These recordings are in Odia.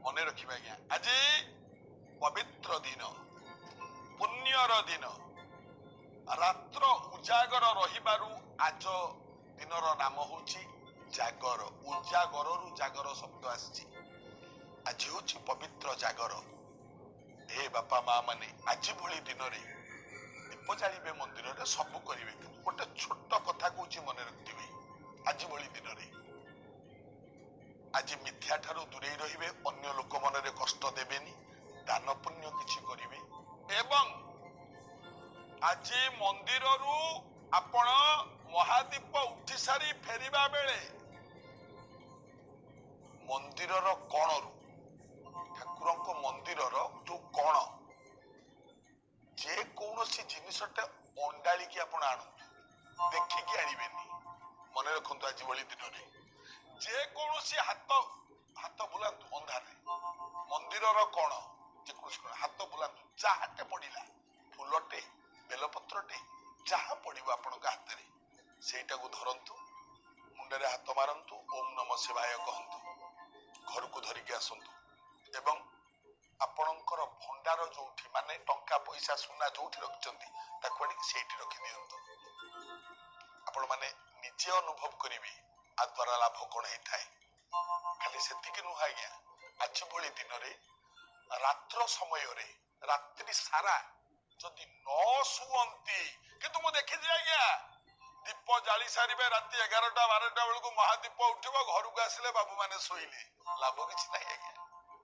ମନେ ରଖିବେ ଆଜ୍ଞା, ଆଜି ପବିତ୍ର ଦିନ, ପୁଣ୍ୟର ଦିନ। ରାତ୍ର ଉଜାଗର ରହିବାରୁ ଆଜ ଦିନର ନାମ ହଉଛି ଜାଗର। ଉଜାଗରରୁ ଜାଗର ଶବ୍ଦ ଆସିଛି। ଆଜି ହଉଛି ପବିତ୍ର ଜାଗର। ହେ ବାପା ମା ମାନେ, ଆଜି ଭଳି ଦିନରେ ଦୀପ ଜାଳିବେ ମନ୍ଦିରରେ, ସବୁ କରିବେ, କିନ୍ତୁ ଗୋଟେ ଛୋଟ କଥା କହୁଛି, ମନେ ରଖିଥିବେ। ଆଜି ଭଳି ଦିନରେ ଆଜି ମିଥ୍ୟା ଠାରୁ ଦୂରେଇ ରହିବେ, ଅନ୍ୟ ଲୋକ ମନରେ କଷ୍ଟ ଦେବେନି, ଦାନ ପୁଣ୍ୟ କିଛି କରିବେ। ଏବଂ ଆଜି ମନ୍ଦିରରୁ ଆପଣ ମହାଦୀପ ଉଠି ସାରି ଫେରିବା ବେଳେ ମନ୍ଦିରର କଣରୁ, ଠାକୁରଙ୍କ ମନ୍ଦିରର ଯୋଉ କଣ, ଯେ କୌଣସି ଜିନିଷଟେ ଅଣ୍ଡାଳିକି ଆପଣ ଆଣନ୍ତୁ, ଦେଖିକି ଆଣିବେନି। ମନେ ରଖନ୍ତୁ, ଆଜି ଭଳି ଦିନରେ ଯେ କୌଣସି ହାତ ବୁଲାନ୍ତୁ ଅନ୍ଧାରରେ, ମନ୍ଦିରର କଣ, ଯେକୌଣସି କଣ ହାତ ବୁଲାନ୍ତୁ, ଯାହାଟେ ପଡିଲା, ଫୁଲଟେ, ବେଲପତ୍ରଟେ, ଯାହା ପଡିବ ଆପଣଙ୍କ ହାତରେ, ସେଇଟାକୁ ଧରନ୍ତୁ, ମୁଣ୍ଡରେ ହାତ ମାରନ୍ତୁ, ଓମ୍ ନମ ଶିବାୟ କହନ୍ତୁ, ଘରକୁ ଧରିକି ଆସନ୍ତୁ। ଏବଂ ଆପଣଙ୍କର ଭଣ୍ଡାର ଯୋଉଠି, ମାନେ ଟଙ୍କା ପଇସା ସୁନା ଯୋଉଠି ରଖିଛନ୍ତି, ତାକୁ ଆଣିକି ସେଇଠି ରଖିଦିଅନ୍ତୁ। ଆପଣମାନେ ନିଜେ ଅନୁଭବ କରିବେ ଆ ଦ୍ୱାରା ଲାଭ କଣ ହେଇଥାଏ। ଖାଲି ସେତିକି ନୁହଁ ଆଜ୍ଞା, ଆଜି ଭଳି ଦିନରେ ରାତ୍ର ସମୟରେ ରାତ୍ରି ସାରା ଯଦି ନ ଶୁଅନ୍ତି, କିନ୍ତୁ ମୁଁ ଦେଖିଛି ଆଜ୍ଞା, ଦୀପ ଜାଳି ସାରିବେ ରାତି 11ଟା 12ଟା ବେଳକୁ ମହାଦୀପ ଉଠିବ, ଘରକୁ ଆସିଲେ ବାବୁମାନେ ଶୋଇଲେ, ଲାଭ କିଛି ନାହିଁ ଆଜ୍ଞା।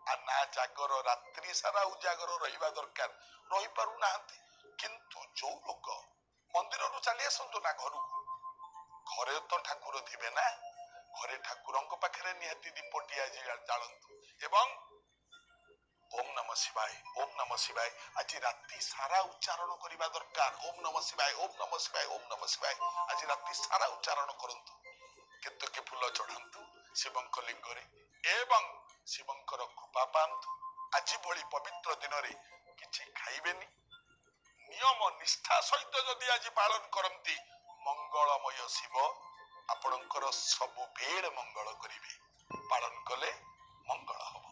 ଆଉ ନା ଜାଗର ରାତ୍ରି ସାରା ଉଜାଗର ରହିବା ଦରକାର, ରହିପାରୁନାହାନ୍ତି। କିନ୍ତୁ ଯୋଉ ଲୋକ ମନ୍ଦିରରୁ ଚାଲି ଆସନ୍ତୁ ନା ଘରକୁ, ଘରେ ତ ଠାକୁର ଥିବେ ନା, ଘରେ ଠାକୁରଙ୍କ ପାଖରେ ନିହାତି ଦୀପଟି ଆଜି ଜାଳନ୍ତୁ ଏବଂ ଓମ୍ ନମ ଶିବାୟ, ଓମ୍ ନମ ଶିବାୟ ଆଜି ରାତି ସାରା ଉଚ୍ଚାରଣ କରିବା ଦରକାର। ଓମ୍ ନମ ଶିବାୟ, ଓମ୍ ନମ ଶିବାୟ, ଓମ୍ ନମ ଶିବାୟ ଆଜି ରାତି ସାରା ଉଚ୍ଚାରଣ କରନ୍ତୁ। କେତକି ଫୁଲ ଚଢାନ୍ତୁ ଶିବଙ୍କ ଲିଙ୍ଗରେ ଏବଂ ଶିବଙ୍କର କୃପା ପାଆନ୍ତୁ। ଆଜି ଭଳି ପବିତ୍ର ଦିନରେ କିଛି ଖାଇବେନି, ନିୟମ ନିଷ୍ଠା ସହିତ ଯଦି ଆଜି ପାଳନ କରନ୍ତି, ମଙ୍ଗଳମୟ ଶିବ ଆପଣଙ୍କର ସବୁବେଳେ ମଙ୍ଗଳ କରିବେ। ପାଳନ କଲେ ମଙ୍ଗଳ ହବ।